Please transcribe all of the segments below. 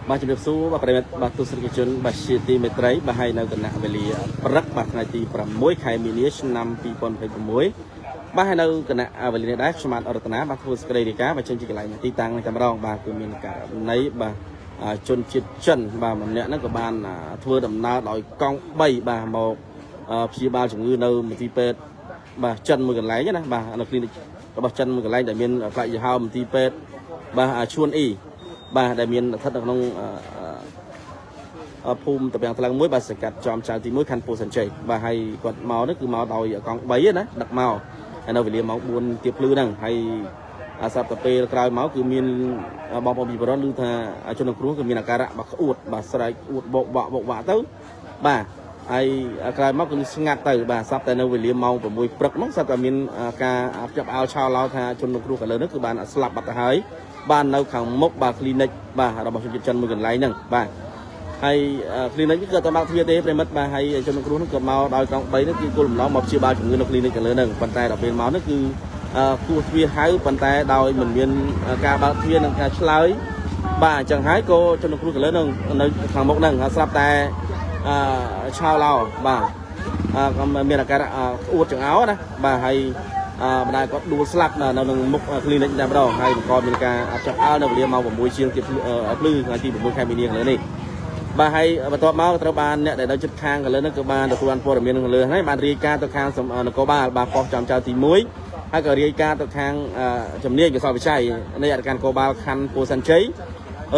បាទជំរាបសួរបាទប្រិយមិត្តបាទទស្សនិកជនបាទជាទីមេត្រីបាទហើយនៅគណៈវេលាព្រឹកបាទថ្ងៃទី6ខែមីនាឆ្នាំ2026បាទហើយនៅគណៈវេលានេះដែរខ្ញុំបាទអរតនាបាទធ្វើសេចក្តីរាយការណ៍បាទចេញពីកន្លែងទីតាំងនេះតែម្ដងបាទគឺមានករណីបាទជនជាតិចិនបាទម្នាក់ហ្នឹងក៏បានធ្វើដំណើរដោយកង់3បាទមកព្យាបាលជំងឺនៅមន្ទីរពេទ្យបាទចិនមួយកន្លែងណាបាទនៅគ្លីនិករបស់ចិនមួយកន្លែងដែលមានផ្លាកយីហោមន្ទីរពេទ្យបាទឈួនអ៊ីបាទដែលមានស្ថិតនៅក្នុងភូមិតពាំងថ្លឹងមួយបាទសង្កាត់ចំចៅទី1ខណ្ឌពោធិ៍សែនជ័យបាទហើយគាត់មកនេះគឺមកដោយកង់3ណាដឹកមកហើយនៅវេលាម៉ោង4ទៀបភ្លឺហ្នឹងហើយអាសប្តាហ៍ពេលក្រោយមកគឺមានបងប្អូនពីបរិនឮថាជនរងគ្រោះគឺមានអាការៈបាទក្អួតបាទស្រែកក្អួតបោកបាក់បោកបាក់ទៅបាទហើយក្រោយមកគឺស្ងាត់ទៅបាទសប្តាហ៍នៅវេលាម៉ោង6ព្រឹកហ្នឹងសប្តាហ៍មានការចាប់អោឆោឡោថាជនរងគ្រោះកលើនេះគឺបានស្លាប់បាត់ទៅហើយបាទនៅខាងមុខបាទ clinic បាទរបស់ជនជាតិចិនមួយកន្លែងហ្នឹងបាទហើយ clinic នេះគឺអត់បើកទ្វារទេប្រិមិត្តបាទហើយជនរងគ្រោះនោះក៏មកដោយកង់3នេះគឺគោលបំណងមកព្យាបាលជំងឺនៅ clinic កលើហ្នឹងប៉ុន្តែដល់ពេលមកនេះគឺគោះទ្វារហៅប៉ុន្តែដោយមិនមានការបើកទ្វារនិងការឆ្លើយបាទអញ្ចឹងហើយក៏ជនរងគ្រោះកលើហ្នឹងនៅខាងមុខហ្នឹងស្រាប់តែឆាវឡោបាទក៏មានអាការៈក្អួតចង្អោរណាបាទហើយម្ដាយគាត់ដួលស្លាប់នៅនឹងមុខ clinic តែម្ដងហើយបង្កមានការចាប់អើនៅវេលាម៉ោង6ជាងទៀតភ្លឺថ្ងៃទី6ខែមីនាកន្លងនេះបាទហើយបន្ទាប់មកត្រូវបានអ្នកដែលនៅជិតខាងកន្លងនេះគឺបានទទួលបានព័ត៌មានកន្លងហើយបានរាយការណ៍ទៅខាងនគរបាលបាទប៉ុស្តិ៍ចំចៅទី1ហើយក៏រាយការណ៍ទៅខាងជំនាញកសលវិស័យនៃអធិការនគរបាលខណ្ឌពោធិ៍សែនជ័យ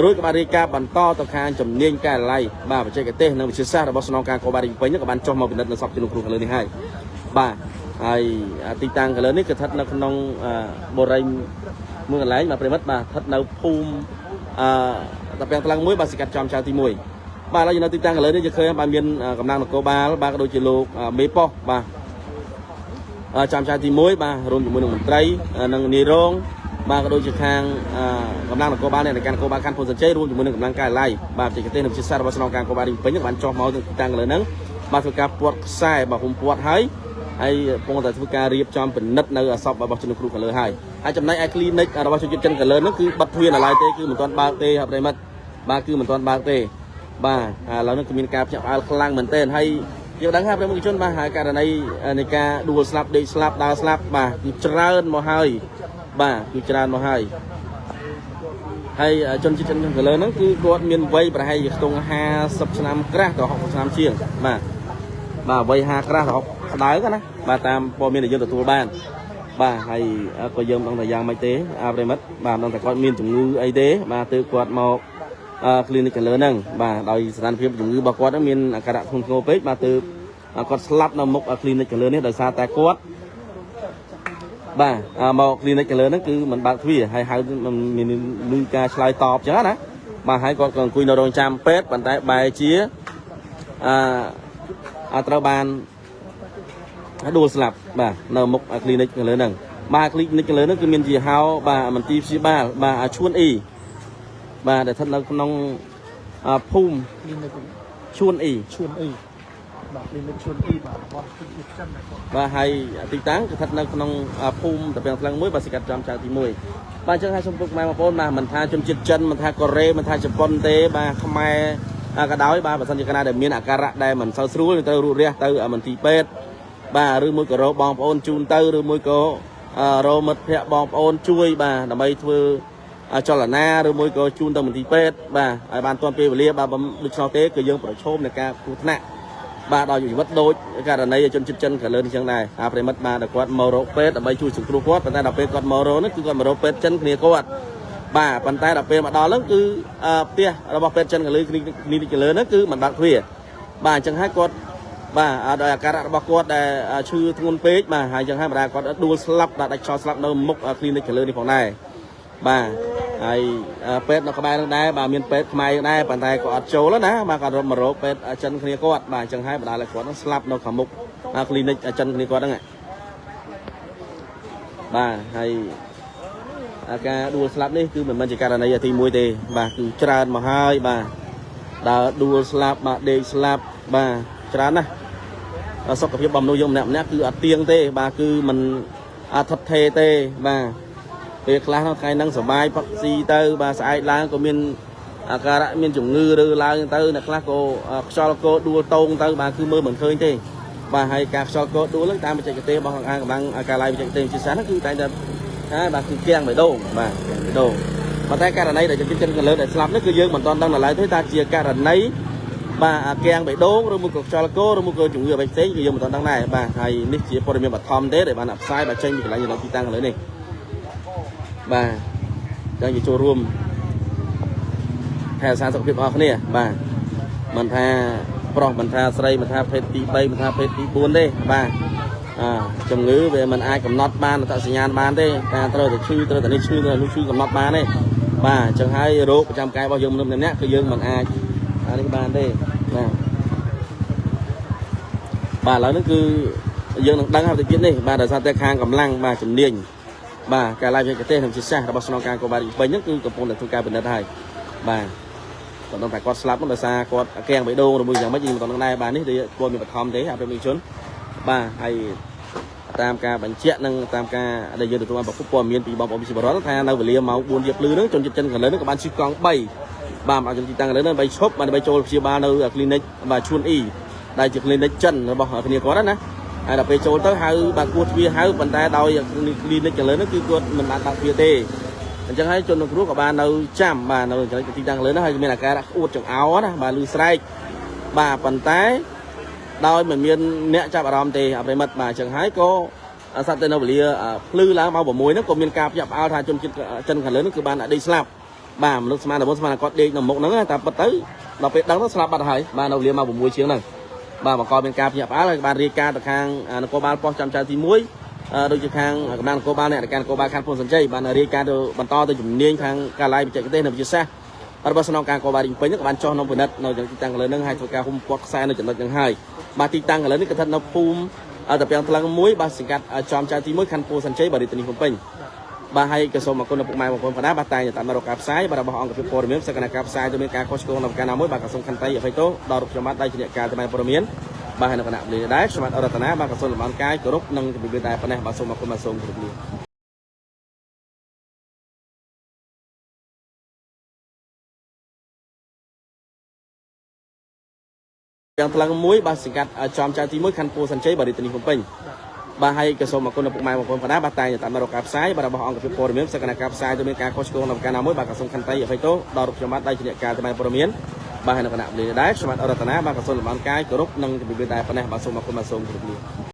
រួចក៏បានរាយការណ៍បន្តទៅខាងជំនាញកែលៃបាទបច្ចេកទេសនិងវិទ្យាសាស្ត្ររបស់ស្នងការនគរបាលរាជពេញក៏បានចុះមកពិនិត្យនៅសពជនគ្រោះកន្លងនេះហើយបាទហើយទីតាំងកន្លងនេះគឺស្ថិតនៅក្នុងបូរីមួយកន្លែងបាទប្រិមិត្តបាទស្ថិតនៅភូមិអឺតាពាំងថ្លឹងមួយបាទសង្កាត់ចំចៅទី1បាទឥឡូវយើងនៅទីតាំងកន្លងនេះយើងឃើញបាទមានកម្លាំងនគរបាលបាទក៏ដូចជាលោកមេប៉ុស្តិ៍បាទចាំចៅទី1បាទរួមជាមួយនឹងមន្ត្រីនិងនាយរងបាទក៏ដូចជាខាងកម្លាំងនគរបាលនៃការនគរបាលខណ្ឌពោធិ៍សែនជ័យរួមជាមួយនឹងកម្លាំងកាយឡៃបាទបច្ចេកទេសនិងវិទ្យាសាស្ត្ររបស់ស្នងការនគរបាលរាជពេញបានចុះមកទីតាំងកន្លងហ្នឹងបាទធ្វើការពាត់ខ្សែបាទហុំពាត់ហើយហើយកំពុងតែធ្វើការរៀបចំពិនិត្យនៅអសពរបស់ជនគ្រូកលើហើយហើយចំណែកឯ clinic របស់ជនជាតិចិនកលើហ្នឹងគឺបិទទ្វារនៅឡើយទេគឺមិនទាន់បើកទេប្រិមិត្តបាទគឺមិនទាន់បើកទេបាទឥឡូវនេះគឺមានការភ្ញាក់ផ្អើលខ្លាំងមែនទែនហើយយើងដឹងថាប្រិមត្តជនបាទហើយករណីនៃការដួលស្លាប់ដេកស្លាប់ដើរស្លាប់បាទគឺច្រើនមកហើយបាទគឺច្រើនមកហើយហើយជនជាតិចិនកលើហ្នឹងគឺគាត់មានវ័យប្រហែលជាខ្ទង់50ឆ្នាំក្រាស់ទៅ60ឆ្នាំជាងបាទបាទវ័យ50ក្រាស់ទៅ60ស្ដើងណាបាទតាមព័ត៌មានដែលយើងទទួលបានបាទហើយក៏យើងមិនដឹងថាយ៉ាងម៉េចទេអាប្រិមិត្តបាទមិនដឹងថាគាត់មានជំងឺអីទេបាទទើបគាត់មក clinic កលើហ្នឹងបាទដោយស្ថានភាពជំងឺរបស់គាត់ហ្នឹងមានអាការៈធ្ងន់ធ្ងរពេកបាទទើបគាត់ស្លាប់នៅមុខ clinic កលើនេះដោយសារតែគាត់បាទមក clinic កលើហ្នឹងគឺមិនបើកទ្វារហើយហៅមិនមានលឺការឆ្លើយតបចឹងណាបាទហើយគាត់ក៏អង្គុយនៅរងចាំពេទ្យប៉ុន្តែបែរជាអឺត្រូវបានដួលស្លាប់បាទនៅមុខ clinic កលើហ្នឹងបាទ clinic កលើហ្នឹងគឺមានជាហៅបាទមន្ទីរព្យាបាលបាទឈួនអ៊ីបាទដែលស្ថិតនៅក្នុងភូមិ clinic ឈួនអ៊ី ឈួនអ៊ីបាទ clinic ឈួនអ៊ីបាទរបស់ជនជាតិចិនដែលគាត់ បាទហើយទីតាំងគឺស្ថិតនៅក្នុងភូមិតាពាំងថ្លឹងមួយបាទសង្កាត់ចំចៅទី1បាទអញ្ចឹងហើយសូមពុកម៉ែបងប្អូនបាទមិនថាជនជាតិចិនមិនថាកូរ៉េមិនថាជប៉ុនទេបាទខ្មែរក៏ដោយបាទបើសិនជាកាលណាដែលមានអាការៈដែលមិនសូវស្រួលត្រូវរូតរះទៅមន្ទីរពេទ្យបាទឬមួយក៏រកបងប្អូនជូនទៅឬមួយក៏រកមិត្តភ័ក្តិបងប្អូនជួយបាទដើម្បីធ្វើចលនាឬមួយក៏ជូនទៅមន្ទីរពេទ្យបាទឲ្យបានទាន់ពេលវេលាបាទបើដូច្នោះទេគឺយើងប្រឈមនឹងការគ្រោះថ្នាក់បាទដល់ជីវិតដូចករណីជនជាតិចិនកលើនេះចឹងដែរអាប្រិមិត្តបាទដែលគាត់មករកពេទ្យដើម្បីជួយសង្គ្រោះគាត់ប៉ុន្តែដល់ពេលគាត់មករកនោះគឺគាត់មករកពេទ្យចិនគ្នាគាត់បាទប៉ុន្តែដល់ពេលមកដល់ហ្នឹងគឺផ្ទះរបស់ពេទ្យចិនកលើគ្លីនិកកលើហ្នឹងគឺមិនបើកទ្វារបាទអញ្ចឹងហើយគាត់បាទដោយអាការៈរបស់គាត់ដែលឈឺធ្ងន់ពេកបាទហើយអញ្ចឹងហើយបណ្ដាគាត់ដួលស្លាប់ដាច់ខ្យល់ស្លាប់នៅមុខ clinic កលើនេះផងដែរបាទហើយពេទ្យនៅក្បែរនឹងដែរបាទមានពេទ្យខ្មែរដែរប៉ុន្តែក៏អត់ចូលណាបាទគាត់រត់មករកពេទ្យចិនគ្នាគាត់បាទអញ្ចឹងហើយបណ្ដាលឲ្យគាត់នឹងស្លាប់នៅខាងមុខ clinic ចិនគ្នាគាត់ហ្នឹងបាទហើយការដួលស្លាប់នេះគឺមិនមែនជាករណីទី1ទេបាទគឺច្រើនមកហើយបាទដើរដួលស្លាប់បាទដេកស្លាប់បាទច្រើនណាស់សុខភាពរបស់មនុស្សយើងម្នាក់ម្នាក់គឺអត់ទៀងទេបាទគឺមិនអត់ថិតថេរទេបាទពេលខ្លះថ្ងៃហ្នឹងសបាយផឹកស៊ីទៅបាទស្អែកឡើងក៏មាន អាការៈមានជំងឺឬឡើងទៅអ្នកខ្លះក៏ខ្យល់កដួលតោងទៅបាទគឺមើលមិនឃើញទេបាទហើយការខ្យល់កដួលហ្នឹងតាមបច្ចេកទេសរបស់អង្គកម្លាំងការឡាយបច្ចេកទេសវិទ្យាសាស្ត្រហ្នឹងគឺតែងតែថាបាទគឺគាំងបេះដូងបាទគាំងបេះដូងប៉ុន្តែករណីដែលជនជាតិចិនកលើដែលស្លាប់នេះគឺយើងមិនទាន់ដឹងដល់ឡើយទេថាជាករណីបាទអាគាំងបេះដូងឬមួយក៏ខ្យល់កឬមួយក៏ជំងឺអ្វីផ្សេងគឺយើងមិនទាន់ដឹងដែរបាទហើយនេះជាព័ត៌មានបឋមទេដែលបានផ្សាយបាទចេញពីកន្លែងនៅទីតាំងកន្លែងនេះបាទចឹងយើងចូលរួមថែរក្សាសុខភាពអស់គ្នាបាទមិនថាប្រុសមិនថាស្រីមិនថាភេទទី3មិនថាភេទទី4ទេបាទអាជំងឺវាមិនអាចកំណត់បានអត្តសញ្ញាណបានទេការត្រូវតែឈឺត្រូវតែនេះឈឺត្រូវតែនោះឈឺកំណត់បានទេបាទអញ្ចឹងហើយរោគប្រចាំកាយរបស់យើងមនុស្សម្នាក់ៗគឺយើងមិនអាចអានេះបានទេបាទបាទឥឡូវនេះគឺយើងនឹងដឹងហើយទៅទៀតនេះបាទដោយសារតែខាងកម្លាំងបាទជំនាញបាទការឡាយវិទ្យាទេសនិងជាសាស្ត្ររបស់ស្នងការកោបាទពេញហ្នឹងគឺកំពុងតែធ្វើការពិនិត្យហើយបាទគាត់ដឹងថាគាត់ស្លាប់នោះដោយសារគាត់អាកាំងបេះដូងឬមួយយ៉ាងម៉េចយើងមិនដឹងដែរបាទនេះព័ត៌មានបឋមទេអភិបាលជនបាទហើយតាមការបញ្ជាក់និងតាមការដែលយើងទទួលបានប្រភពព័ត៌មានពីបងប្អូនប្រជាពលរដ្ឋថានៅវេលាម៉ោង4យប់ភ្លឺហ្នឹងជនជាតិចិនកន្លងហ្នឹងក៏បានជិះកង់3បាទមកជនទីតាំងកន្លងហ្នឹងដើម្បីឈប់បាទដើម្បីចូលព្យាបាលនៅ clinic បាទឈួនអ៊ីដែលជា clinic ចិនរបស់គ្នាគាត់ណាហើយដល់ពេលចូលទៅហៅបាទគោះទ្វារហៅប៉ុន្តែដោយ clinic កន្លងហ្នឹងគឺគាត់មិនបានបើកទ្វារទេអញ្ចឹងហើយជនរងគ្រោះក៏បាននៅចាំបាទនៅចំណុចទីតាំងលើហ្នឹងហើយមានអាការៈក្អួតចង្អោរណាបាទលឺស្រែកបាទប៉ុន្តែដោយមិនមានអ្នកចាប់អារម្មណ៍ទេអប្រិមិត្តបាទអញ្ចឹងហើយក៏សត្វទៅនៅវេលាភ្លឺឡើងម៉ោង6ហ្នឹងក៏មានការភ្ញាក់ផ្អើលថាជនជាតិចិនខាងលើហ្នឹងគឺបានដេកស្លាប់បាទមនុស្សស្មានតែមុនស្មានតែគាត់ដេកនៅមុខហ្នឹងតែពិតទៅដល់ពេលដឹងទៅស្លាប់បាត់ហើយបាទនៅវេលាម៉ោង6ជាងហ្នឹងបាទបង្កមានការភ្ញាក់ផ្អើលហើយបានរាយការណ៍ទៅខាងនគរបាលប៉ុស្តិ៍ចាំចៅទី1ដូចជាខាងកម្លាំងនគរបាលអ្នកការនគរបាលខណ្ឌពោធិ៍សែនជ័យបានរាយការណ៍ទៅបន្តទៅជំនាញខាងកាឡាយបច្ចេកទេសនិងវិទ្យាសាស្ត្ររបស់ស្នងការនគរបាលរីងពេញក៏បានចុះនៅពិនិត្យនៅទីតាំងកន្លែងហ្នឹងហើយធ្វើការហ៊ុំព័ទ្ធខ្សែនៅចំណុចហ្នឹងហើយបាទទីតាំងកន្លែងនេះក៏ស្ថិតនៅភូមិតាពាំងថ្លឹង1បាទសង្កាត់ចំចៅទី1ខណ្ឌពោធិ៍សែនជ័យបាទរាជធានីភ្នំពេញបាទហើយក៏សូមអរគុណដល់ពុកម៉ែបងប្អូនផងដែរបាទតែងតែតាមរកការផ្សាយបាទរបស់អង្គភាពព័ត៌មានសកម្មភាពផ្សាយទៅមានការខុសឆ្គងនៅប្រការណាមួយបាទក៏សូមខន្តីអភ័យទោសដល់រូបខ្ញុំបាទដៃជាអ្នកការតាមព័ត៌មានបាទហើយនៅគណៈពលិដែរខ្ញុំបាទអរតនាបាទក៏សូមលំអរកាយគោរពនិងជម្រាបលាតែប៉ុណ្ណេះបាទសូមអរគុណបាទសូមជម្រាបលាយ៉ាងថ្លឹង1បាទសង្កាត់ចំចៅទី1ខណ្ឌពោធិ៍សែនជ័យបាទរាជធានីភ្នំពេញបាទហើយក៏សូមអរគុណដល់ពុកម៉ែបងប្អូនផងដែរបាទតែងតែតាមរកការផ្សាយបាទរបស់អង្គភាពព័ត៌មានសកម្មភាពផ្សាយទៅមានការខុសឆ្គងនៅប្រការណាមួយបាទក៏សូមខន្តីអភ័យទោសដល់រូបខ្ញុំបាទដៃជាអ្នកការតាមព័ត៌មានបាទហើយនៅគណៈពលិដែរខ្ញុំបាទអរតនាបាទក៏សូមលំអរកាយគោរពនិងជម្រាបលាតែប៉ុណ្ណេះបាទសូមអរគុណបាទសូមជម្រាបលា។